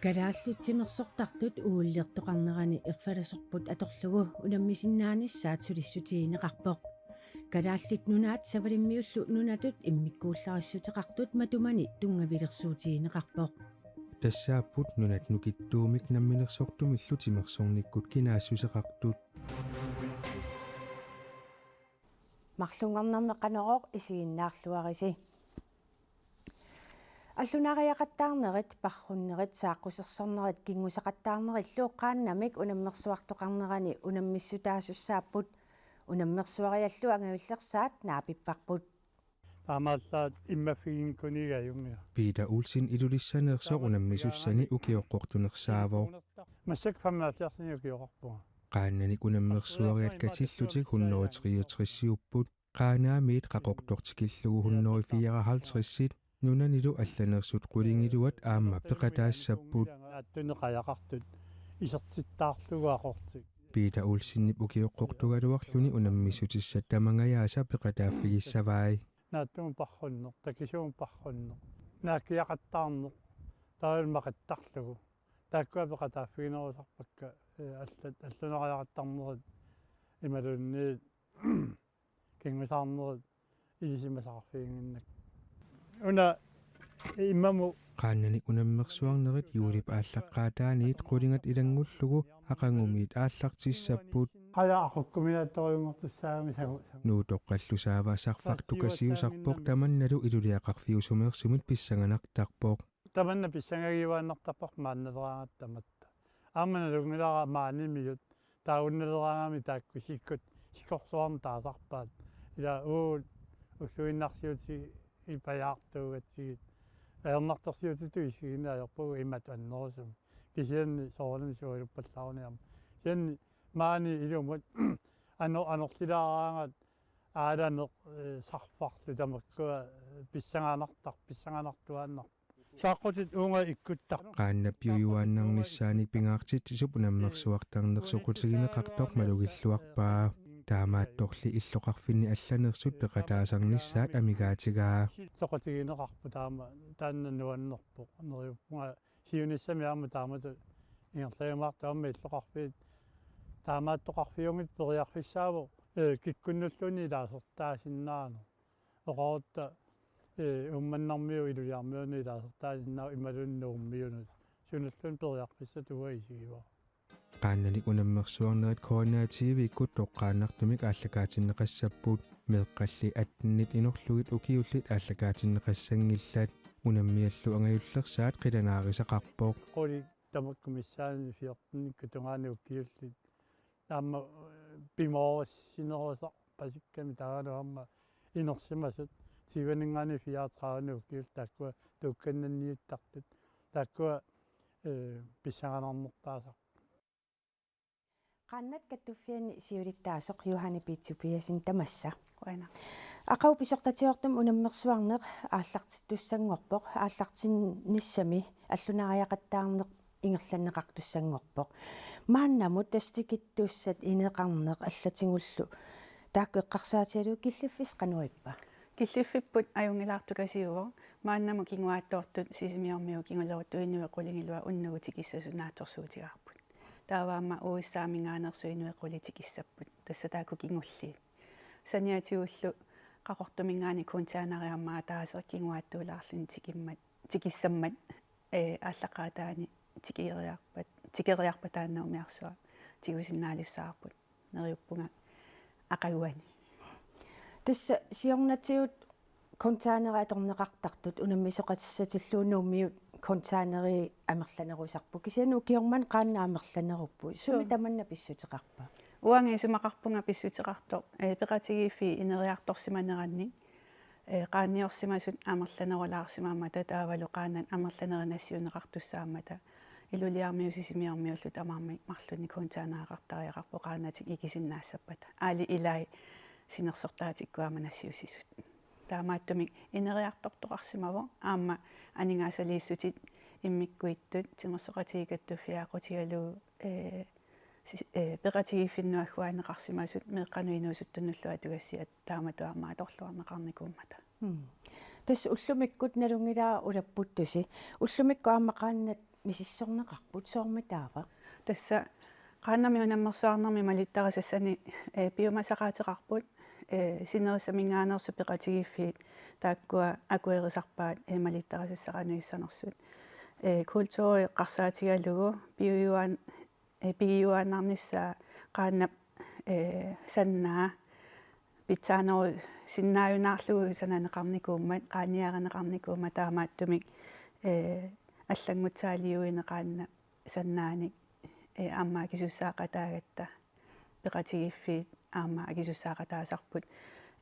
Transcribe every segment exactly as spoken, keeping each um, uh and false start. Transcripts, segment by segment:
Kalaallit timersortartut uullertoqarnerani erfalasorput atorlugu unammisinnaanissaat sulissutigineqarpoq. Kalaallit Nunaat Savalimmiullu nunatut immikkuullarissuteqartut matumani tunngavilersuutigineqarpoq. Tassaapput nunat nukittuumik namminersortumillu timersornikkut kinaassuseqartut. Marlunngornermi Qanorooq isiginnaarluarisi. Allunaariaqattaarnerit, parrunnerit, saaqqusersornerit kinguseqattaarnerillu qaannamik unammersuartoqarnerani unammissutaasussaapput. Unammersuariallu angajullersaat naapipparput. Taamaallaat immaffiginngikkuniga ajunngilaq. Peter Olsen Ilulissaneersoq unammisussani ukioqqortunersaavoq. Massakkut femoghalvfjerdsini ukioqarpunga. Qaannanik unammersuariat katillutik hundrede treogtresiupput. Qaanaamiit Qaqortoq tikillugu hundrede fireoghalvtredsit, nunanilu allanersut qulingiluat aamma peqataassapput. Attuneqajaqartut isertittaarlugu aqortik. Peter Olsenip ukioqqortugaluarluni unammissutissat tamangajaasa peqataaffigissavai. Naatsugut parrunneq, takisugut parrunneq, naakkiaqattaarneq, taavalu maqittarlugu. Taakkua peqataaffiginerusarpakka, eh, allat, allunaariaqattaarnerit, imaluunniit kingusaarnerit ilisimasaqarfiginnginnakku. Una immamut. Qaannanik unammersuarnerit juulip aallaqqaataaniit qulingat ilanngullugu aqagumiit aallartissapput. Qajaq aqukkuminaattorujunngortussaagami sagu, sagu. Nuutoqqallu Saava Sarfartukasiusarpoq tamannalu Iluliaqarfiusumeersumit pissanganartarpoq. Tamanna pissangagiuaannartarparput maannaleraangatta tamatta. Aamma nalunngilara maanimiut taagunnaleraangami taakku sikkut sikorsuarneq taasarpaat. Ila uagut ulluinnarsiutit ipajaartuugatsigit. Ajornartorsiutitut isigineq ajorpugut imatut annerusumik. Kisianni soorunami sualuppallaaruni aamma. Kisianni maani ilumut ano-, anorlilaaraangat aalaneq, eh, sarfarlu tamakkua, eh, pissanganartar-, pissanganartuaannarpoq. Saaqqutit uunga ikkuttarput. Qaannap piujuaannarnissaanik pingaartitsisup unammersuartarneq soqutigineqartoq malugilluarpaa. Taamaattorli illoqarfinni allanersut peqataasarnissaat amigaatigaa. Soqutigineqarpoq taama, taanna nuannerpoq. Neriuppunga siunissami aamma taamatut ingerlajumaartoq aamma illoqarfiit. Taamaattoqarfiunngitsoq periarfissaavoq, eh, kikkunnulluunniit ilaasortaasinnaaneq. Oqarutta, eh, Uummannarmiut Ilulissarmiunut ilaasortaasinnaapput imaluunniit Nuummiunut. Sunulluunniit periarfissatut uanga isigivara. Qaannanik unammersuarnerit K N R T V-kkut toqqaannartumik aallakaatinneqassapput. Meeqqalli attenit inorlugit ukiullit aallakaatinneqassanngillat. Unammiallu angajullersaat qilanaarisaqarpoq. Qulit tamakku missaanni fjortenikkut tungaanut ukiullit. Aamma, eh, pimoorussinerusarpasikkami taavalu aamma inersimasut tyveninngaanniit fireogtredivenut ukiullit taakkua tuukkannanniuttartut. Taakkua, eh, pissanganarnertaasarput. Qaannat Kattuffianni siulittaasoq Johanne Pitt Tobiassen tamassa. Qujanaq. Aqagu pisortatigoortumik unammersuarneq aallartittussanngorpoq, aallartinnissami allunaariaqattaarneq ingerlanneqartussanngorpoq. Maannamut tassa tikittussat ineqarneq allatigullu taakku eqqarsaatigalugit killiffissaq qanoq ippa? Killiffipput ajunngilaartukasiuvoq, maannamut kinguaattoortut Sisimiormiut kinguleruttut inuit qulingiluat unnugu tikissasut naatsorsuutigaarput. Taava aamma U S A-minngaanneersut inuit qulit tikissapput. Tassa taakku kingulliit. Saniatigullu Qaqortuminngaanniit containeri aamma ataaseq kinguaattuulaarluni tikimmat, tikissammat, eh, aallaqqaataani tikeriarpat, tikeriarpat taanna umiarsuaq tigusinnaalissavarput. Neriuppunga aqaguani. Tassa siornatigut containerit atorneqartartut unammisoqatissatilluunniit Nuummiut containerit amerlanerusarput. Kisianni ukioq manna qaannat amerlanerupput. Sumi Suu. Tamanna pissuteqarpa? Uanga isumaqarpunga pissuteqartoq, eh, peqatigiiffiit ineriartorsimaneranni, eh, qaanniorsimasut amerlanerulaarsimammata taavalu qaannat amerlanerit nassiunneqartussaammata. Ilulissarmiut Sisimiormiullu tamarmik marlunnik containereqartariaqarput qaannatik ikisinnaassappata. Aali ilai sinersortaatikkut aamma nassiussisut. Taamaattumik ineriartortoqarsimavoq aamma aningaasaliissutit immikkuittut timersoqatigiit kattuffiat aqutigalugu, eh, sis-, eh, peqatigiiffinnuagguaanneqarsimasut meeqqanut inuusuttunullu atugassiat taamatut aamma atorluarneqarnikuummata. Mm. Tassa ullumikkut nalunngilara ulapputtusi. Ullumikkut aamma qaannat misissorneqarput, soormi taava? Tassa Qaannami unammersuarnermi malittarisassani, eh, piumasaqaateqarput, eh, sinerissaminngaanneersut peqatigiiffiit taakkua akuerisarpaat, eh, malittarisassat qanoq issanersut. Eh, kulturi eqqarsaatigalugu piujuaan-, eh, pigijuaannarnissaa Qaannap, eh, sannaa pitsaanerusinnaajunnaarlugu sananeqarnikuummat, qaanniarineqarnikuummat taamaattumik, eh, allanngutsaaliuineq Qaannap sannaanik, eh, aamma akisussaaqataagatta peqatigiiffiit aamma akisussaaqataasarput,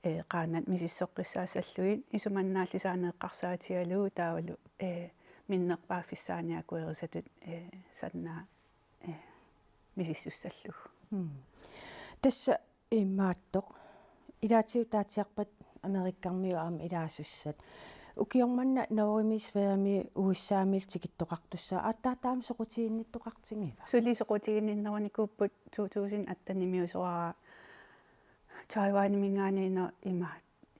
eh, Qaannat misissoqqissaassallugit isumannaallisaaneq eqqarsaatigalugu taavalu, eh, minnerpaaffissaani akuerisatut, eh, sannaa, eh, misissussallugu. Mm. Tassa imaattoq. Ilaatigut taatsiarpat Amerikkarmiut aamma ilaasussat. Ukioq manna Norgemi, Sverigemi, U S A-milu tikittoqartussat. Aatsaat taama soqutiginnittoqartigiva? Suli soqutiginninnerunikuupput to tusind attenimiusoraara Taiwaniminngaanniit ima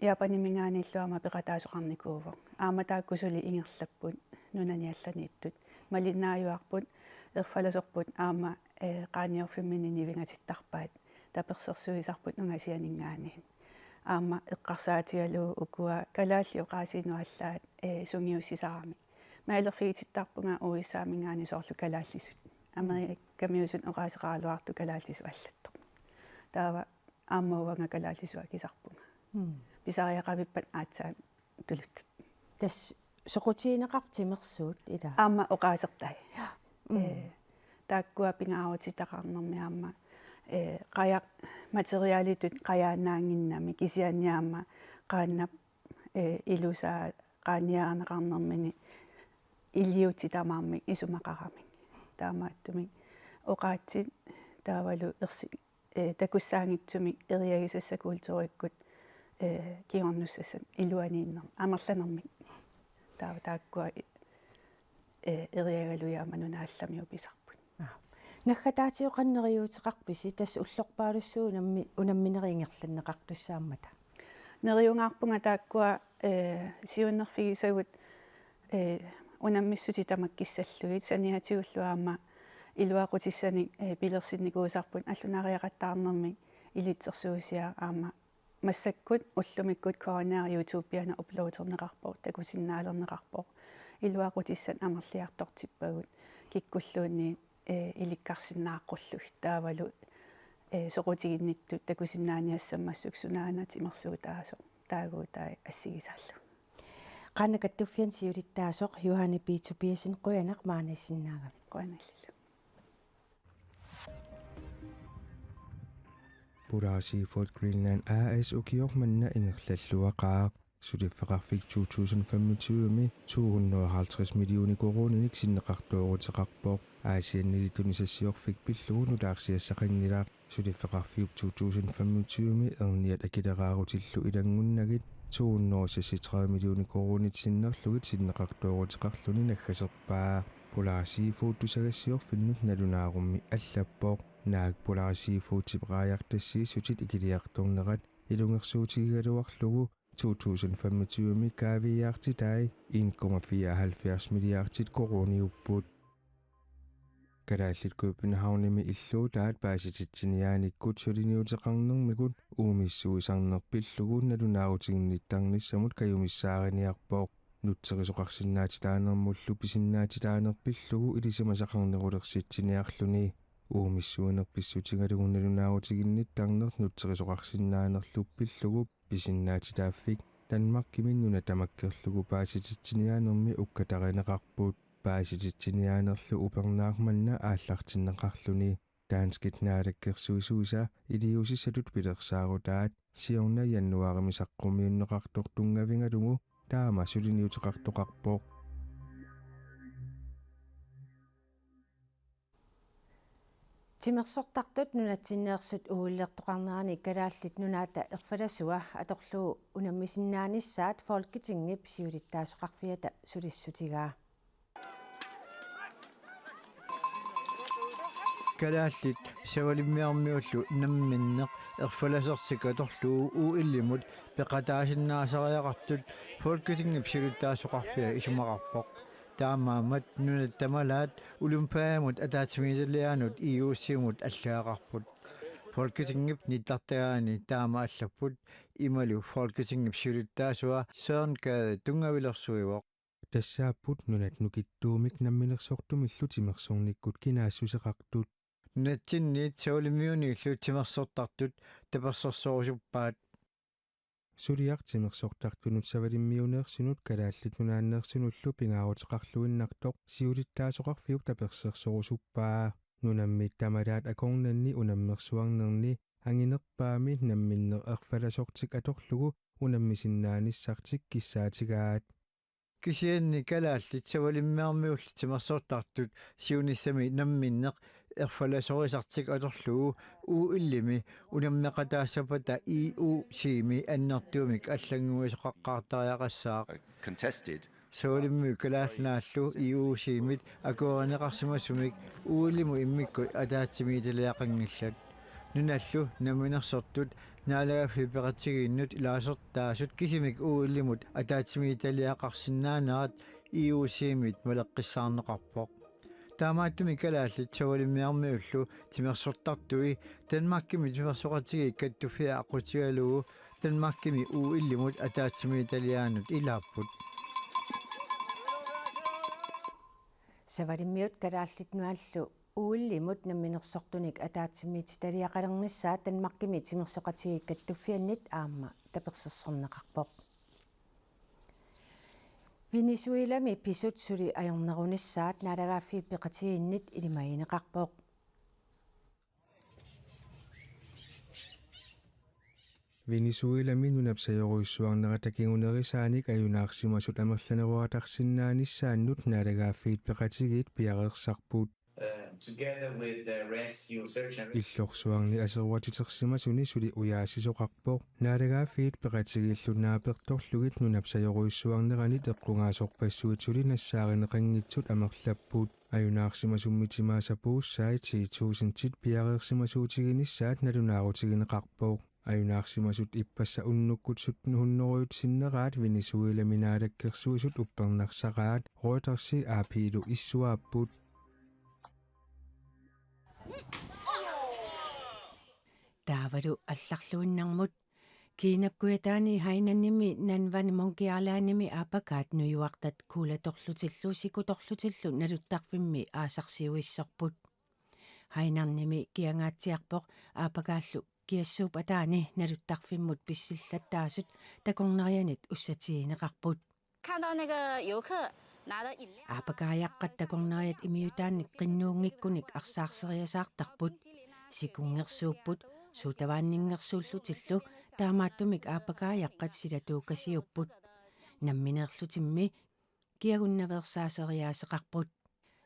Japaniminngaanniillu aamma peqataasoqarnikuuvoq. Aamma taakku suli ingerlapput nunani allaniittut. Malinnaajuarput, erfalasorput aamma, eh, qaanniorfimmini nivingatittarpaat, tapersersuisarput ungasianinngaanniit. Aamma eqqarsaatigalugu ukua kalaallit oqaasiinut allaat, eh, sungiussisaramik. Mailerfigitittarpunga U S A-minngaanniit soorlu kalaallisut. Amerikamiusut oqaaseqaraluartut kalaallisut allattoq. Taava aamma uanga kalaallisut akisarpunga. Mm. Pisariaqavippat aatsaat tuluttut. Tassa soqutigineqartut timersuut ilaa? Aamma oqaasertai. Mm. Eh, taakkua pingaarutitaqarnermi aamma, eh, qajaq materialitut qajaannaannginnami kisianni aamma Qaannap, eh, ilusaa qaanniarineqarnermini iliuutsit tamarmik isumaqaramik. Taamaattumik oqaatsit taavalu ersi-, eh, takussaanngitsumik eriagisassat kulturikkut, eh, kingornussassat iluaniinner-, amerlanermik. Taava taakkua, eh, eriagalugit aamma nunat allamiut pisarput. Aa. Naggataatigut qanoq neriuuteqarpisi, tassa ullorpaalussuit unammi-, unamminerit ingerlanneqartussaammata? Neriungaarpunga taakkua, eh, siunnerfigisagut, eh, unammissutit tamakkissallugit, saniatigullu aamma iluaqutissanik, eh, pilersinnikuusarput allunaariaqattaarnermik ilitsersuusiaq aamma massakkut ullumikkut K N R YouTube-iana uploaderneqarpoq, takusinnaalerneqarpoq. Iluaqutissat amerliartortippagut kikkulluunniit, eh, ilikkarsinnaaqqullugu taavalu, eh, soqutiginnittut takusinnaaniassammassuk sunaana timersuutaasoq taaguutai assigisaallu. Qaannat Kattuffianni siulittaasoq Johanne P. Tobiassen, qujanaq maaniissinnaagavit. Qujanarlu. Polar Seafood Greenland A/S ukioq manna ingerlalluaqaaq. Suliffeqarfik to tusind femogtyve-mi to hundrede og halvtreds millioner koruuninik sinneqartooruteqarpoq. Aasiannili tunisassiorfik pillugu nutaarsiassaqanngilaq. Suliffeqarfiup to tusind femogtyve-mi erniat akileraarutillu ilanngunnagit to hundrede og seksogtredive millioner koruunit sinnerlugit sinneqartooruteqarluni naggaserpaa. Polar Seafood tusagassiorfinnut nalunaarummi allappoq. Naak Polar Seafoodip raajartassiissutit ikiliartornerat ilungersuutigigaluarlugu to tusind femogtyve-mi kaaviiaartitai en komma fireoghalvfjerds milliardit koruuniupput. Kalaallit Københavnimi illuutaat paasititsiniaanikkut suliniuteqarnermikkut uumissuisarneq pillugu nalunaarutiginnittarnissamut kajumissaariniarpoq. Nutserisoqarsinnaatitaanermullu pisinnaatitaaneq pillugu ilisimasaqarnerulersitsiniarluni. Uumissuineq pissutigalugu nalunaarutiginnittarneq nutserisoqarsinnaanerlu pillugu pisinnaatitaaffik Danmarkimi nuna tamakkerlugu paasititsiniaanermi ukkatarineqarput. Paasititsiniaanerlu upernaaq manna aallartinneqarluni. Danskit naalakkersuisuisa iliuusissatut pilersaarutaat siorna januaarimi saqqummiunneqartoq tunngavigalugu taama suliniuteqartoqarpoq. Timersortartut nunatsinneersut uagutsiartoqarnerani Kalaallit Nunaata erfalasua atorlugu unammisisinnaanissaat Folketingip siulittaasoqarfiata sulissutigaa. Kalaallit Savalimmiarmiullu namminneq erfalasortik atorlugu U L-imut peqataasinnaasariaqartut Folketingip siulittaasoqarfia isumaqarpoq. taamaammat nunat tamalaat Olympiamut ataatsimiititaliaanut I O C-mut allagaqarput. Folketingip nittartagaani taama allapput imalu Folketingip siulittaasua Søren Gade tunngavilersuivoq. Tassaapput nunat nukittuumik namminersortumillu timersornikkut kinaassuseqartut. Nunatsinniit Savalimmiuniillu timersortartut tapersersorusuppaat. Suliaq timersortartunut Savalimmiuneersunut Kalaallit Nunaanneersunullu pingaaruteqarluinnartoq siulittaasoqarfiup tapersersorusuppaa. Nunammi tamalaat akornanni unammersuarnerni anginerpaami namminneq erfalasortik atorlugu unammisinnaanissartik kissaatigaat. Kisianni kalaallit Savalimmiarmiullu timersortartut siunissami namminneq erfalasorisartik atorlugu O L-imi unammeqataassappata I O C-mi annertuumik allannguisoqaqqaartariaqassaaq. Contested. Savalimmiut Kalaallit Nunaallu I O C-mit akuerineqarsimasumik O L-imut immikkut ataatsimiititaliaqanngillat. Nunallu namminersortut naalagaaffiit peqatigiinnut ilaasortaasut kisimik O L-imut ataatsimiititaliaqarsinnaanerat I O C-mit maleqqissaarneqarpoq. Taamaattumik kalaallit Savalimmiarmiullu timersortartui Danmarkimi Timersoqatigiit Kattuffiat aqqutigalugu Danmarkimi O L-imut ataatsimiititaliaanut ilaapput. Savalimmiut Kalaallit Nunaallu O L-imut namminersortunik ataatsimiititaliaqalernissaat Danmarkimi Timersoqatigiit Kattuffiannit aamma tapersersorneqarpoq. Venezuelami pisut suli ajornerunissaat naalagaaffiit peqatigiinnit ilimagineqarpoq. Venezuelami nunap sajorujussuarnerata kingunerisaanik ajunaarsimasut amerlanerooratarsinnaanissaannut naalagaaffiit peqatigiit piareersarput. Uh, together with the rescue search and Illorsuarni aserortersimasuni suli ujaasisoqarpoq. Naalagaaffiit peqatigiillu naapertorlugit nunap sajorujussuarneranit eqqugaasorpassuit suli nassaarineqanngitsut amerlapput. Ajunaarsimasummi timaasa puussai ti tusindit piareersimasuutiginissaat nalunaarutigineqarpoq. Ajunaarsimasut ippassaq unnukkut sytten hundrede sinneraat Venezuelami naalakkersuisut uppernarsaraat Reutersi A P-lu issuaapput. Taavalu allarluinnarmut. Kiinap kujataani Hainanimi Nanvan Munkiarlaanimi aapakaat nujuartat kuulatorlutillu sikutorlutillu naluttarfimmi aasarsiuissorput. Hainanimi kiangaatsiarpoq aapakaallu kiassuup ataani naluttarfimmut pissillattaasut takornarianit ussatigineqarput. 看到那个游客拿的饮料 Aapakaajaqqat takornariat imiutaannik qinnuunngikkunik arsaarseriasaartarput. Sikunngersuupput, suutavaanninngersuullutillu, taamaattumik aapakaajaqqat silatuukasiupput. Nammineerlutimmi kiagunnaveersaaseriaaseqarput.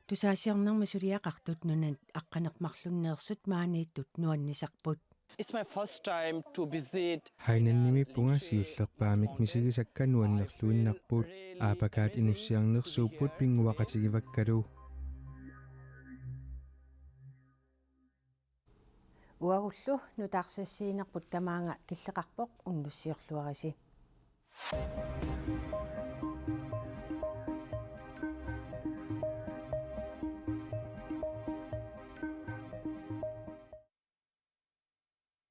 Tusaasiornermi suliaqartut nunat aqqaneq-marlunneersut maaniittut nuannisarput. It's my first time to visit. Hainanimiippunga siullerpaamik misigisakka nuannerluinnarput. Aapakaat inussiarnersuupput pinnguaqatigivakkalu. Uagullu nutaarsiassiinerput tamaanga killeqarpoq, unnussiorluarisi.